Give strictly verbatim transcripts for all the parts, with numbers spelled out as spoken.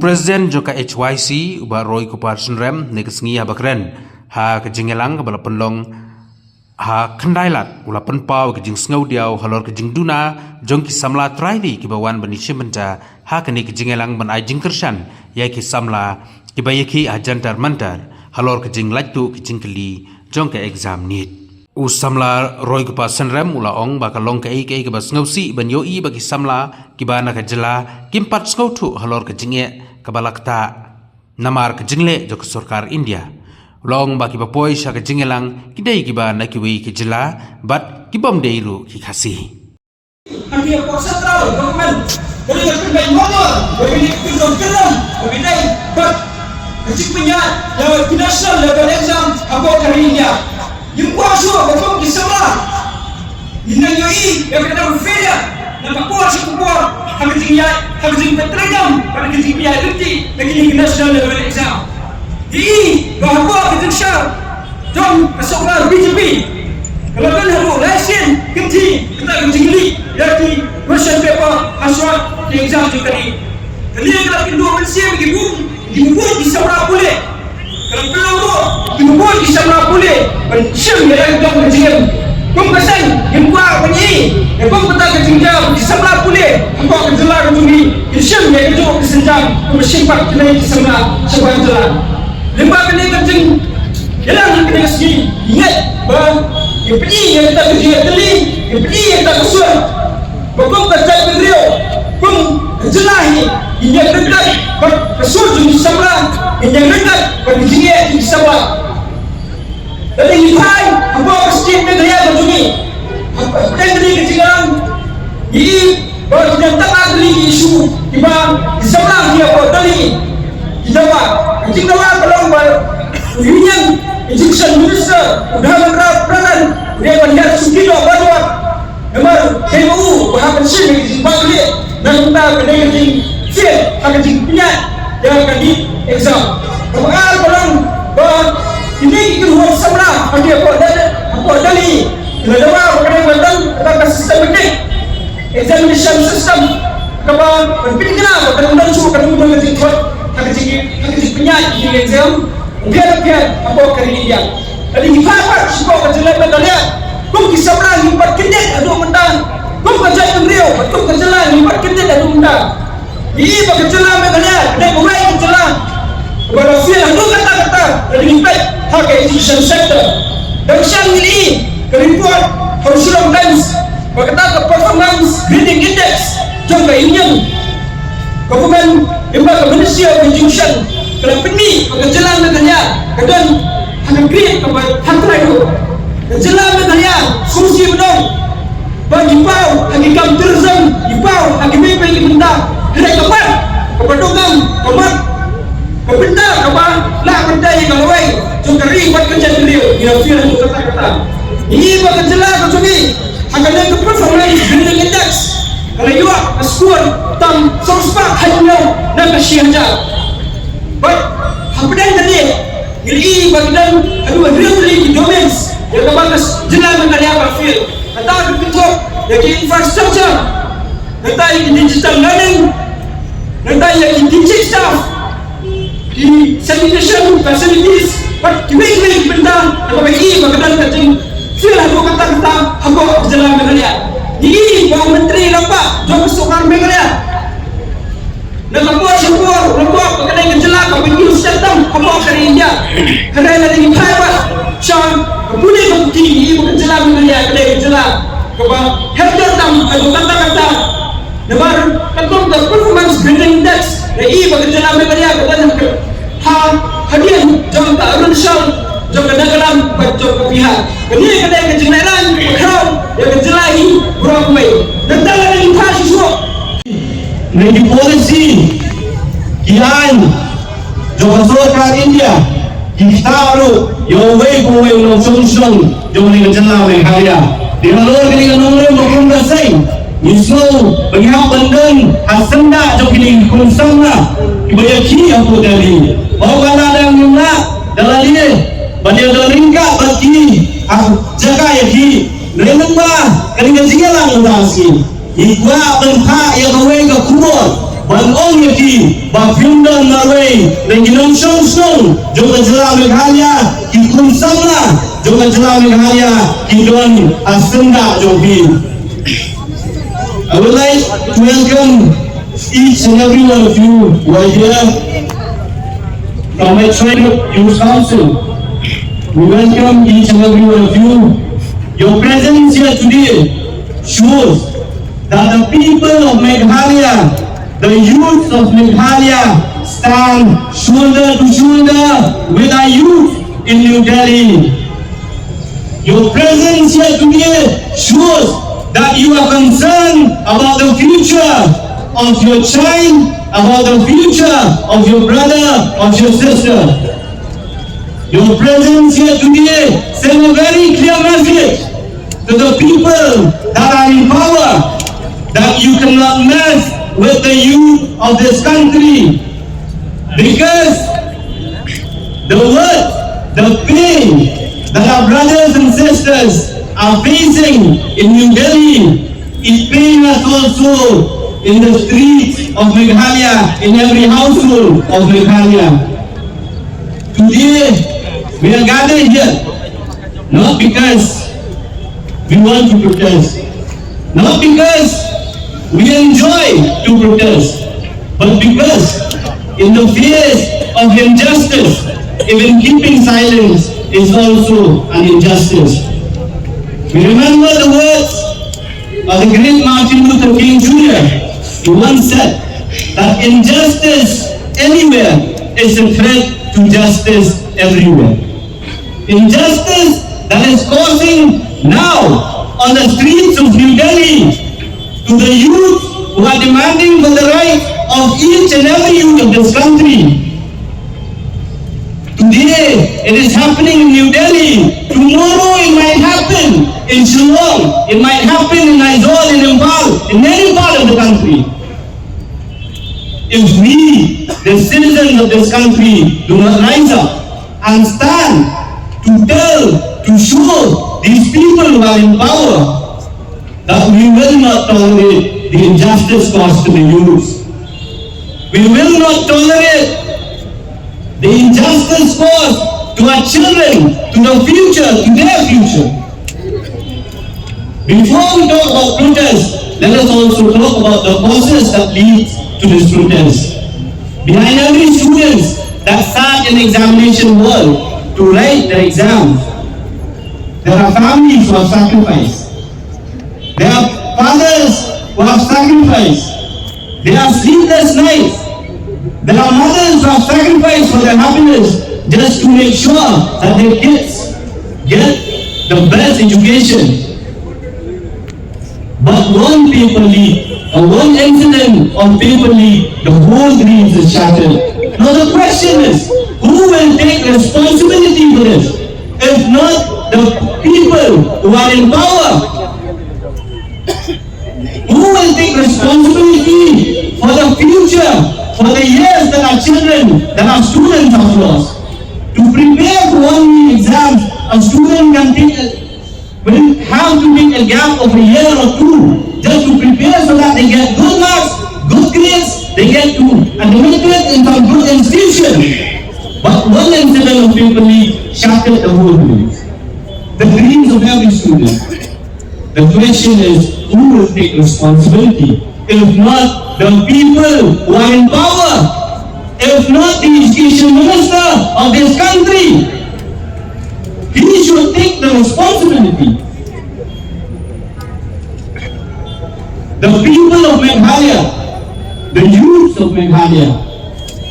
President jong ka H Y C, u Bah Roy Kupar Synrem, ne ka sngi haba kren ha ka jingïalang kaba la pynlong ha Khyndailad, u la pynpaw ka jingsngewdiaw halor ka jingduna jong ki samla trai dei kiba wan ban ïashim bynta ha kane ka jingïalang ban ai jingkyrshan ïa ki samla kiba ïakhih ha Jantar Mantar halor ka jinglait tuh ki jingkylli jong ka exam NEET. U samla Roy Kupar Synrem u la ong ba ka long kaei kaei kaba sngewsih ban ïohi ba ki samla kiba na ka jylla kim pat sngewthuh halor ka jingeh kaba la ktah namar ka jingleh jong ka sorkar India. U la ong ba kiba poi sha ka jingïalang ki dei kiba na kiwei ki jylla bad ki bym dei ruh ki Khasi. Ka dei ka central government ka dei ka pynbeit mawar ka dei ka kyndoh kyndoh ka dei bad ka jingpynïaid ïa ki national level exam hapoh ka ri India. Ngim kwah shuh ba kum ki samla ngin nang ïohi ïa ka dang failure na ka por sha ka por ha ka jingïaid, ha ka jingpyntrei kam bad ka jingpynïaid lynti na kine ki national level exam. Ngi i ba hapoh ka jingshah jong ka sorkar B J P ka la don haduh lai sien kynti kata ka jingleak ïa ki question paper ha shuwa ki exam jong ka ri. Kane ka la kynduh mynsiem ïa ki bun, ïa ki bun ki samla pule. Ka la kynduh ruh ïa ki bun ki samla pule ban shim ïa la ki dong ka jingim. Kum ka seng ngim kwah ban i ïa kum kata ka jingjia ba ki samla pule hapoh ka jylla ka jong ngi kin shim ïa kajuh ka sienjam kaba shim pat ki nai ki samla shabar jylla. Lyngba kane ka jingïalang ha kane ka sngi ngi ngeit ba ngin pyni ïa kata ka jingïatylli, ngin pyni ïa kata ka sur ba kum ka jaitbynriew, kum ka jylla hi ngin ïeng ryngkat bad ka sur jong ki samla, ngin ïeng ryngkat bad ka jingeh jong ki samla. Lada ngi phai hapoh ka state Meghalaya ka jong ngi, hapdeng kane ka jingïalang ngi i ba ki dang tang ar tylli ki issue kiba ki samla ki hapdeng ki dawa. Ka jingdawa ka long ba u Union Education Minister u Dharmendra Pradhan u dei ban hiar suki noh ban wad. Namar dei ma u ba hap ban shim ïa ka jingbakla na ka bynta ka dei ka jingfail ha ka jingpynïaid ïa ka NEET exam. Kaba ar ka long ba kine ki kynhun samla ha ki hapoh Delhi, hapoh Delhi ki la dawa ba ka dei ban don kata ka systematic examination system kaba ban pyntikna ba kan don shuh ka dei ka jingthok ha ka jing, ha ka jingpynïaid ka jing exam. Pher pher hapoh ka ri India. Lada ngi phai pat sha ka jylla Meghalaya, kum ki samla ngim pat kyndit haduh mynta, kum ka jaitbynriew bad kum ka jylla ngim pat kyndit haduh mynta. Ngi i ba ka jylla Meghalaya ka dei kawei ka jylla kaba la fail haduh katta katta lada ngi peit ha ka education sector. Dang shen ngi i ka report ha u Shillong Times ba kata ka performance grading index jong ka Union Government, lyngba ka Ministry of Education, ka la pynmih ba ka jylla Meghalaya ka don ha ka grade kaba hapdeng. Ka jylla Meghalaya sngewsih ba don ba ngi paw ha ki kam terrorism, ngi paw ha ki mei pei ki bynta. Hynrei ka mat kaba donkam, ka mat ka bynta kaba lah ban dei ka lawei jong ka ri bad ka jaitbynriew ngi la fail ha katta katta. Ngi i ba ka jylla ka jong ngi ha kane ka performance grading index ka la ïoh ka score tang saw spah hynñiew na ka shi hajar. Bad hapdeng kane ngi i ba ki don haduh hynriew tylli ki domains ïa kaba ka jylla Meghalaya ka fail. Kata ka kynthup ïa ki infrastructure, kata ïa ki digital learning, kata ïa ki teaching staff, ki sanitation facilities bad kiwei kiwei ki bynta. Kaba ngi i ba ka don ka jingfail haduh katta katta hapoh ka jylla Meghalaya. Ngi i ba u Myntri Rangbah jong ka sorkar Meghalaya na ka por sha ka por u la kwah ba ka dei ka jylla kaba ngi stet tam hapoh ka ri India. Hynrei lada ngi phai pat sha ka pule ka puthi ngi i ba ka jylla Meghalaya ka dei ka jylla kaba heh tam haduh katta katta. Namar katkum ka performance grading index ngi i ba ka jylla Meghalaya ka don ha hadien jong ka Arunachal, jong ka Nagaland bad jong ka Bihar. Kane ka dei ka jinglehrain kaba khraw ïa ka jylla hi baroh kawei. Nangta lada ngi phai shuh shuh na ki policy, ki aiñ jong ka sorkar India, ki ktah ruh ïa uwei pa uwei u nongshong shnong jong kane ka jylla Meghalaya. Dei halor kane ka nongrim ba kum ka seng ngi sngew ba ngi hap ban don ha syndah jong kine ki khun samla kiba ïakhih hapoh Delhi. Haba la dang ym lah da lade ban ïa don ryngkat bad ki ha jaka ïakhih. Hynrei mynba kane ka jingïalang mynta ka sngi ngi kwah ban phah ïa kawei ka khubor ban ong ki ba phim don marwei na ki nongshong shnong jong ka jylla Meghalaya, ki khun samla jong ka jylla Meghalaya ki don ha syndah jong phi. I would like to welcome each and every one of you who are here from my tribe youth council. We welcome each and every one of you. Your presence here today shows that the people of Meghalaya, the youth of Meghalaya, stand shoulder to shoulder with our youth in New Delhi. Your presence here today shows that you are concerned about the future of your child, about the future of your brother, of your sister. Your presence here today send a very clear message to the people that are in power that you cannot mess with the youth of this country, because the work, the pain that our brothers and sisters are facing in New Delhi is paying us also in the streets of Meghalaya, in every household of Meghalaya. Today, we are gathered here not because we want to protest, not because we enjoy to protest, but because in the face of injustice, even keeping silence is also an injustice. We remember the words of the great Martin Luther King Junior He once said that injustice anywhere is a threat to justice everywhere. Injustice that is causing now on the streets of New Delhi to the youth who are demanding for the rights of each and every youth of this country. Today, it is happening in New Delhi. Tomorrow, it might happen in Shillong. It might happen in Aizawl, in Imphal, in any part of the country. If we, the citizens of this country, do not rise up and stand to tell, to show these people who are in power that we will not tolerate the injustice caused to the youth. We will not tolerate the injustice caused to our children, to the future, to their future. Before we talk about protest, let us also talk about the causes that lead to this protest. Behind every student that sat in examination hall to write the exam, there are families who have sacrificed. There are fathers who have sacrificed. There are sleepless nights. There are mothers who have sacrificed for their happiness just to make sure that their kids get the best education. But one paper leak, or one incident of paper leak, the whole dreams is shattered. Now the question is, who will take responsibility for this? If not the people who are in power, who will take responsibility for the future, for the years that our children, that our students have lost? To prepare for one exam, a student can take a, will have to take a gap of a year or two just to prepare so that they get good marks, good grades, they get to admitted in some good institution. But one incident of paper leak shattered the whole dreams, the dreams of every student. The question is, who will take responsibility? If not the people who are in power, if not the education minister of this country, he should take the responsibility. The people of Meghalaya, the youths of Meghalaya,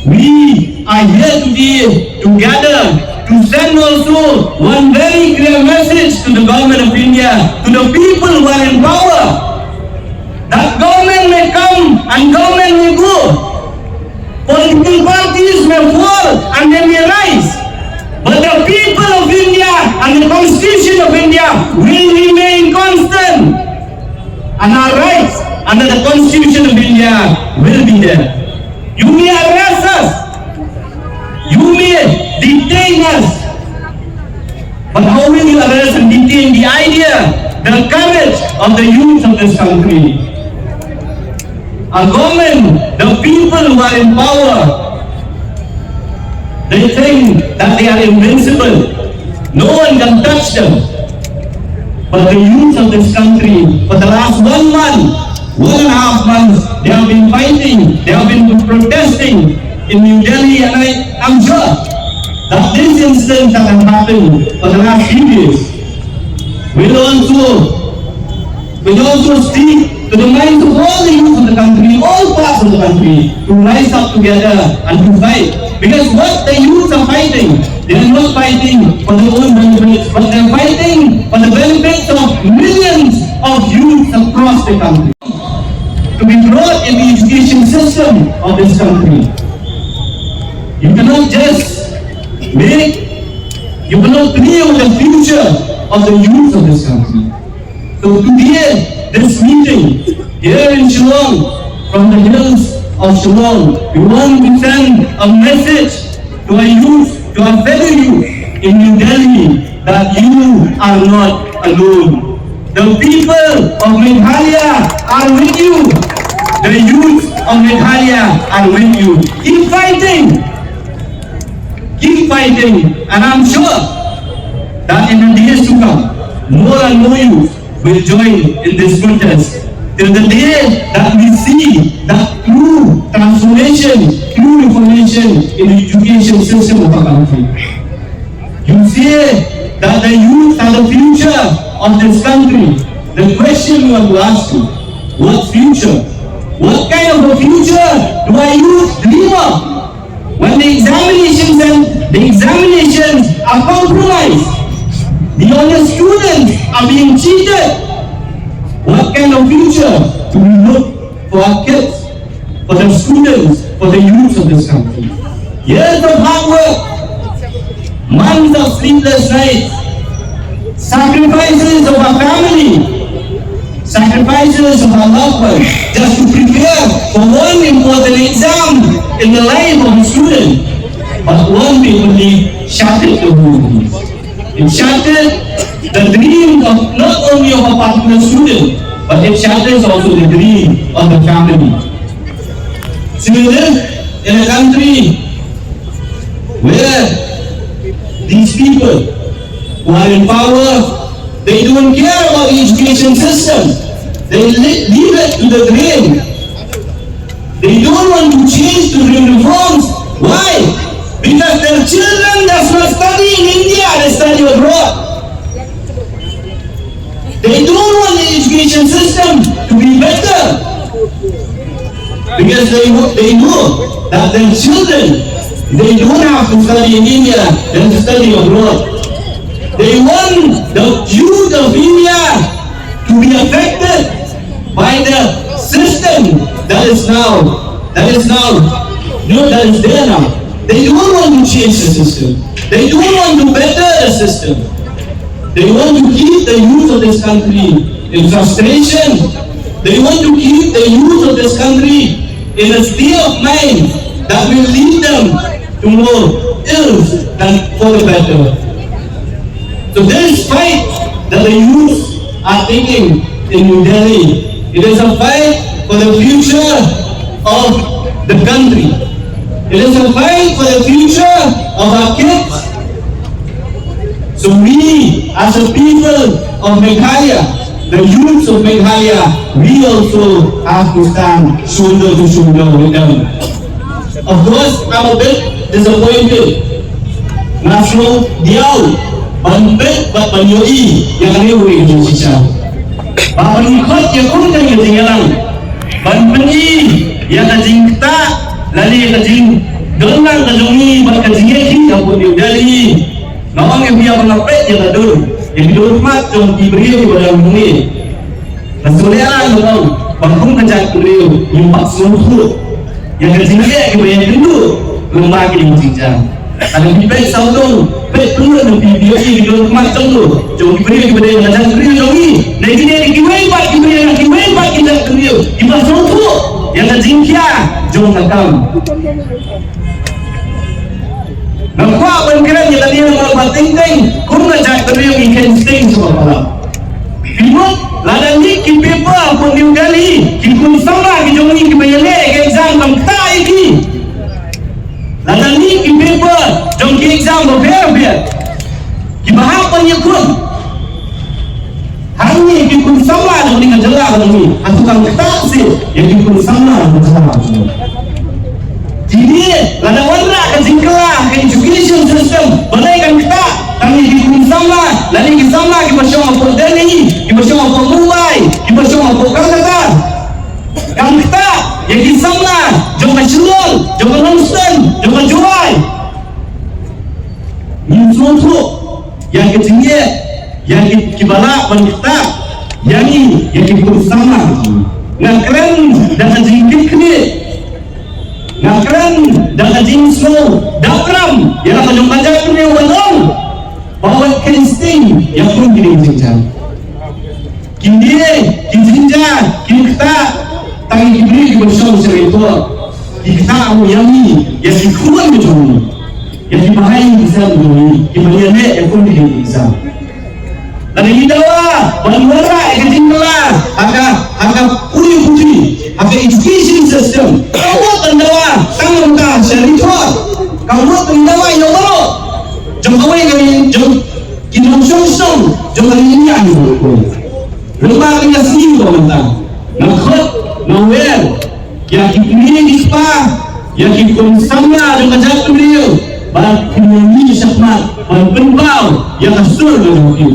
we are here today to gather to send also one very clear message to the government of India, to the people who are in power, that government may come and government may go. Political parties may fall and they may rise, but the people of India and the Constitution of India will remain constant. And our rights under the Constitution of India will be there. You may arrest us, you may detain us, but how will you arrest and detain the idea, the courage of the youth of this country? A government, the people who are in power, they think that they are invincible. No one can touch them. But the youth of this country, for the last one month, one and a half months, they have been fighting, they have been protesting in New Delhi, and I am sure that this incident that has happened for the last few days will also, will also speak to the minds of all the youth of the country, all parts of the country, to rise up together and to fight. Because what the youths are fighting, they are not fighting for their own benefits, but they are fighting for the benefits of millions of youths across the country to be brought in the education system of this country. You cannot just make, you cannot play with the future of the youth of this country. So today, this meeting here in Shillong, from the hills of Shillong, we want to send a message to our youth, to our fellow youth in New Delhi, that you are not alone. The people of Meghalaya are with you. The youth of Meghalaya are with you. Keep fighting. Keep fighting. And I'm sure that in the days to come, more and more youth will join in this protest. Till the day that we see that true transformation, true reformation in the education system of our country. You say that the youth are the future of this country. The question we want to ask you, what future? What kind of a future do our youth dream of? When the examinations and the examinations are compromised, the honest students are being cheated, what kind of future do we look for our kids, for the students, for the youths of this country? Years of hard work, months of sleepless nights, sacrifices of our family, sacrifices of our loved ones, just to prepare for one important exam in the life of a student. But one paper leak shattered the whole thing. It shattered the dream of not only of a particular student, but it shatters also the dream of the family. So we live in a country where these people who are in power, they don't care about the education system. They li- leave it to the grain. They don't want to change to bring reforms. Why? Because their children does not study in India, they study abroad. They don't want the education system to be better because they, they know that their children, they don't have to study in India, they have to study abroad. They want the youth of India to be affected by the system that is now, that is now, you know, that is there now. They don't want to change the system. They don't want to better the system. They want to keep the youth of this country in frustration. They want to keep the youth of this country in a state of mind that will lead them to more ills than for the better. So this fight that the youth are taking in New Delhi, it is a fight for the future of the country. It is a fight for the future of our kids. So we, as a people of Meghalaya, the youths of Meghalaya, we also have to stand shoulder to shoulder with them. Of course, I'm a bit disappointed. Nga sngew diaw ban peit bad ban ïohi ïa kane kawei ka jingshisha. Ba ban khot ïa kum ka jingïalang ban pyni ïa ka jingktah lane ka jingdonlang ka jong ngi bad ka jingïakhih hapoh New Delhi. Nga ong ïa phi ba nga peit ïa ka dur, ïa ki dur khmat jong ki briew kiba dang ong ïa. Nga sngewlehrain ban ong ba kum ka jaitbynriew ngim pat sngewthuh ïa ka jingeh kiba ïakynduh lyngba ki jingjia. Lada phi peit sawdong, peit pynlut, phi ïohi ki dur khmat jong u, jong ki briew kiba dei na ka jaitbynriew jong ngi, ne kine dei kiwei pat ki briew, kiwei pat ki jaitbynriew kiba sngewthuh ïa ka jingkhia jong ka kam. Nga kwah ban kren ïa kane namar ba teng teng kum ka jaitbynriew ngi kheiñ sting sha ka palat. Phi mut Lada leak ki paper hapoh New Delhi, ki khun samla ki jong ngi kiba ïaleh ki exam kam ktah ïa ki. Lada leak ki paper jong ki exam bapher bapher, kiba hap ban ïakhun. Hangne ki khun samla jong ngi ka jylla ka jong ngi, hato kam ktah seh ïa ki khun samla jong ka jylla ka jong ngi? Kine, lada wanrah ka jingkylla ha ka education system, balei kan ktah? Tang ïa ki khun samla, lane ki samla kiba shong hapoh Delhi, kiba shong hapoh Mumbai, kiba shong hapoh Kolkata. Kan ktah ïa ki samla jong ka Shillong, jong ka Nongstoiñ, jong ka Jowai. Ngin sngewthuh ïa ka jingeh ïa ki, kiba lah ban ktah ïa ngi, ïa ki khun samla. Nga kren da ka jingkitkhlieh, nga kren da ka jingsngew dap ram ïa la ka jong ka jaitbynriew ban ong ba wat kheiñ sting ïa khun kine ki jingjia. Kine ki jingjia ki ktah tang ïa ki briew kiba shong sha ka ïing. Ki ktah ruh ïa ngi, ïa ki khun ki jong ngi, ïa ki bahaïing ki sem ki jong ngi kiba ïaleh ïa khun ki jong ngi. Lada ngi dawa ban wanrah ïa ka jingkylla ha ka, ha ka pule puthi, ha ka education system, ka mut ban dawa tang namar ka sha ri thor, ka mut ban dawa ïa baroh jong kawei ka ri, jong ki nongshong shnong jong ka ri India hi baroh. Lem bad ka sngi ba mynta nga khot, nga wer ïa ki kmie ki kpa, ïa ki khun samla jong ka jaitbynriew ba kin ïa mih shakhmat ban pynpaw ïa ka sur ka jong ki.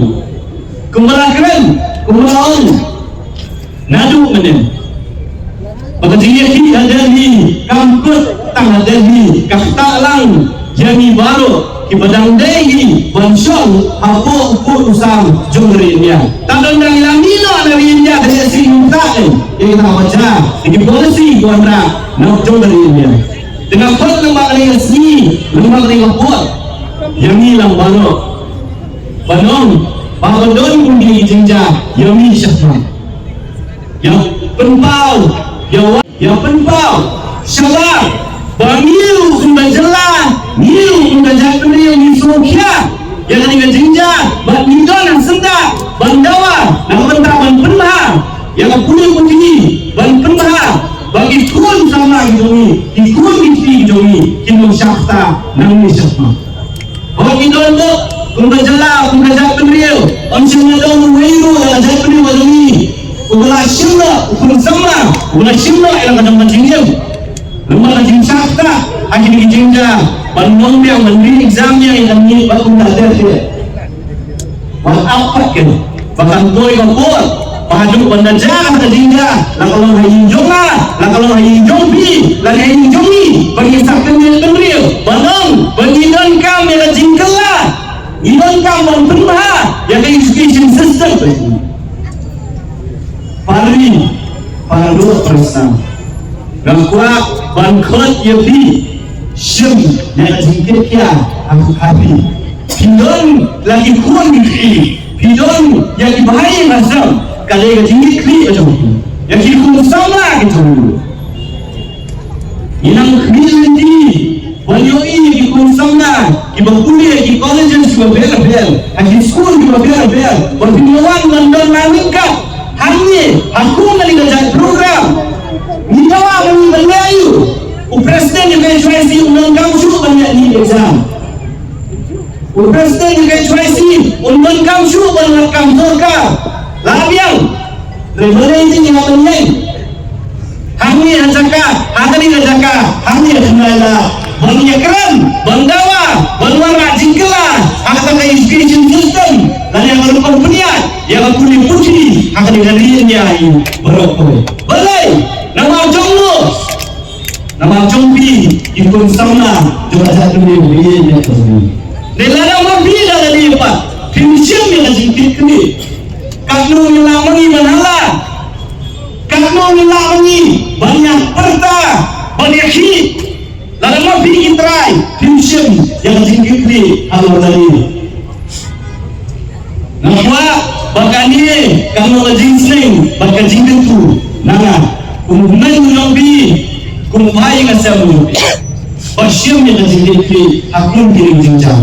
Kumba la kren, kumba la ong naduh mynne ba ka jingïakhih ha Delhi kam kut tang ha Delhi, ka ktah lang ïa ngi baroh kiba dang dei ngi ban shong hapoh u kut u sam jong ka ri India. Tang dang dang ïa la mih noh na ri India ka jingïakhih mynta eh, ïa kita ba jia ïa ki policy ki wanrah na jong ka ri India. Te nga khot lem bad kane ka sngi, lem bad kane ka por ïa ngi lang baroh ban ong ba ka don kum kine ki jingjia ïa mih shakhmat. Ïa pynpaw, ïa wa, ïa pynpaw sha la ba ngi ruh kum ka jylla, ngi ruh kum ka jaitbynriew ngi sngewkhia ïa kane ka jingjia bad ngi don ha syndah ban dawa na ka bynta ban pynbha ïa ka pule puthi, ban pynbha ba ki khun samla ki jong ngi, ki khun ki kti ki jong ngi kin ym shah ktah nangne shakhmat. Haba ngi don bok kum ka jylla, kum ka jaitbynriew, ym shym la don uwei ruh ïa la jaitbynriew ka jong ngi uba la shim noh u khun samla, uba la shim noh ïa la ka jong ka jingim. Namar ka jingshah ktah ha kine ki jingjia ban long biang, ban re-exam ïa ngi, ïa ngi ba kumta ter ter. Wat ap pat kane. Ba kan poi ka por ba haduh ban da jia ka jingjia, la ka long ha ïing jong nga, la ka long ha ïing jong phi, la ha ïing jong ngi, ba ngi sa kyndiat kynriah ban ong ba ngi donkam ïa ka jingkylla, ngi donkam ban pynbha ïa ka education system. Para ri, para doh, para snam, nga kwah ban khot ïa phi, shim ïa ka jingkitkhlieh ha phi. Phi don la ki khun ki kti, phi don ïa ki bahaïing basam, ka dei ka jingkitkhlieh ka jong phi ïa ki khun samla ki jong phi. Ngi nang khmih lynti ban ïohi ïa ki khun samla kiba pule ha ki colleges kiba bun bun, ha ki skul kiba bun bun, ba phin ïa wan ban don la ryngkat hangne ha kum kane ka jait program. Ngi dawa ba ngi ban leh aïu? U president jong ka H Y C um donkam shuh ban leh NEET exam. U president jong ka H Y C um donkam shuh ban leh kam sorkar. La biang. Hynrei balei te ngi hap ban leh? Hangne ha jaka, ha kane ka jaka, hangne ha Khyndailad, ban ïakren, ban dawa, ban wanrah jingkylla ha kata ka education system, lane ha ka rukom pynïaid ïa ka pule puthi ha kane ka ri India hi baroh kawei. Balei? Namar jong ngi, namar jong phi ki khun samla jong ka jaitbynriew. Dei lada ma phi da lade pat phim shim ïa ka jingkitkhlieh, katno ngin lah ma ngi ban hala? Katno ngin lah ma ngi ban ïa pyrta, ban ïa khih? Lada ma phi ki trai phim shim ïa ka jingkitkhlieh halor lade. Nga kwah ba kane kan long ka jingsneng bad ka jingkyntu na nga kum u hynmen u jong phi, kum u pha ïing ka sem u jong phi, ba shim ïa ka jingkitkhlieh ha kum kine ki jingjia.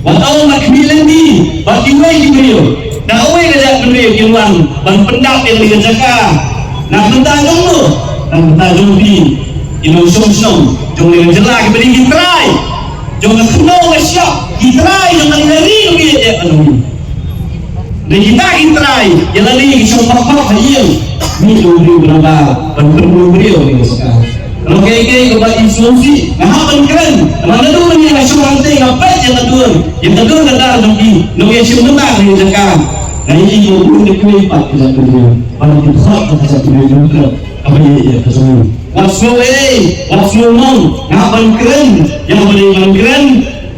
Wat ong ba khmih lynti bad kiwei ki briew. Da uwei ka jaitbynriew kin wan ban pyndap ïa kane ka jaka na ka bynta jong no? Na ka bynta jong phi, ki nongshong shnong jong kane ka jylla, kiba dei ki trai jong ka khyndew ka shyiap, ki trai jong kane ka ri kaba ïeit ïa ka jong ngi. Dei kita ki trai ïa lade ki shong pap pap ha ïing, mih da u briew ba nabar ban pynrung briew ïa kane ka jaka. Ka long kaei kaei kaba i sngewsih, nga hap ban kren. Namar naduh mynne nga shong hangtei, nga peit ïa ka dur, ïa ka dur ka dar jong ki nongïashim bynta ha kane ka jaka. Nga ïohi ba bun da kiwei pat ki jaitbynriew ba ki khot ïa ka jaitbynriew jong ka, kaba ïeit ïa ka jong ngi. Wat sngew ei, wat sngew mong, nga hap ban kren ïa kaba dei ban kren,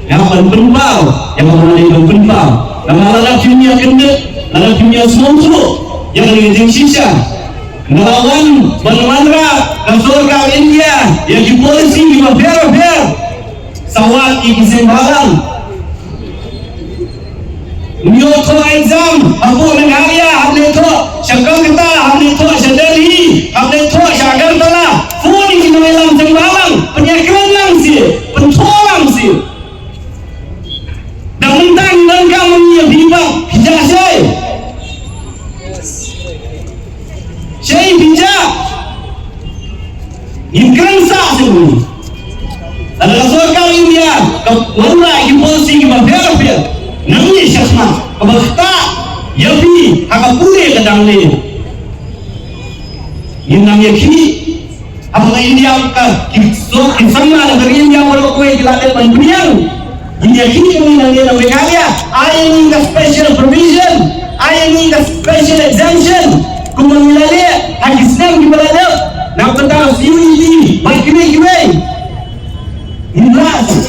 nga hap ban pynpaw ïa kaba dei ban pynpaw. Namar lada phim ïa kyndit, lada phim ïa sngewthuh ïa kane ka jingshisha, nga la wan ban wanrah ka sorkar India ïa ki polisi kiba pher bapher. Sa wad ïa ki seng bhalang. Ym ïoh thoh exam hapoh Meghalaya, hap leit thoh sha Kolkata, hap leit thoh sha Delhi, hap leit thoh sha Agartala. Phone ïa ki nongïalam seng bhalang, pynïakren lang seh, pynthoh lang seh. Da mynta ngi donkam ïa phi ba phi jah shai. Shai phi jah. Ngin kren sah seh. Lada ka sorkar India ka wanrah ki polisi kiba pher bapher, nang ïa shakmat kaba ktah ïa phi ha ka pule ka dang ne. Ngin nang ïa khih. Haba ka India ka, ki sor, ki samla na ka ri India baroh kawei ki la dep ban pdiang. Ngi ïa khih ngi na, ngi na Meghalaya, ai ngi ka special provision, ai ngi ka special exemption. Kumba ngi la leh ha ki snem kiba la dep na ka bynta C U E T bad kiwei kiwei. Ngim lah shuh.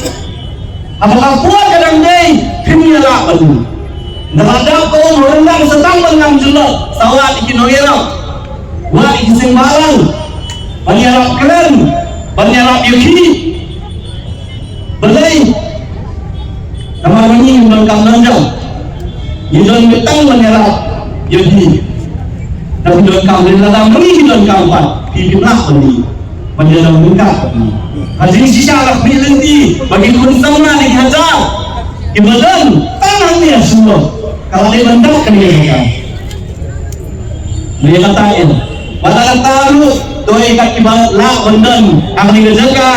Haba ka por ka dang dei, phim ïa lah ban. Naba dap ka um, ha ryndang sa tang ban ngam jyllop, sa wad ïa ki nongïarap, wad ïa ki seng bhalang ban ïarap kren, ban ïarap ïa khih. Balei? Namar ma ngi ngim donkam nongjop. Ngi don beit tang ban ïarap ïa phi. Tang donkam, lada ma ngi ngi donkam pat, phi phim lah ban ïa, ban ïa don ryngkat. Ka jingshisha la khmih lynti ba ki khun samla ne ki hajar kiba don tang hangne ha Shillong, ka la dei ban dap kane ka jaka. Lei kata ïa, ba la kata ruh, to ïa kat kiba lah ban don ha kane ka jaka.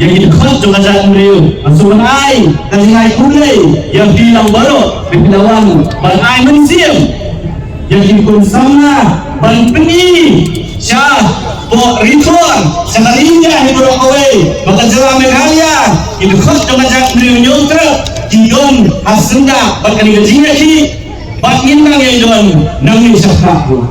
Ïa ki dkhot jong ka jaitbynriew, nga shu ban ai ka jingai khublei ïa phi lang baroh ba phi la wan ban ai mynsiem ïa ki khun samla ban pyni sha pok rithor, sha ka ri India hi baroh kawei, ba ka jylla Meghalaya, ki dkhot jong ka jaitbynriew Hynñiewtrep ki don ha syndah bad kane ka jingïakhih. Bad ngin nang ïa don nang ïa shakmat ruh.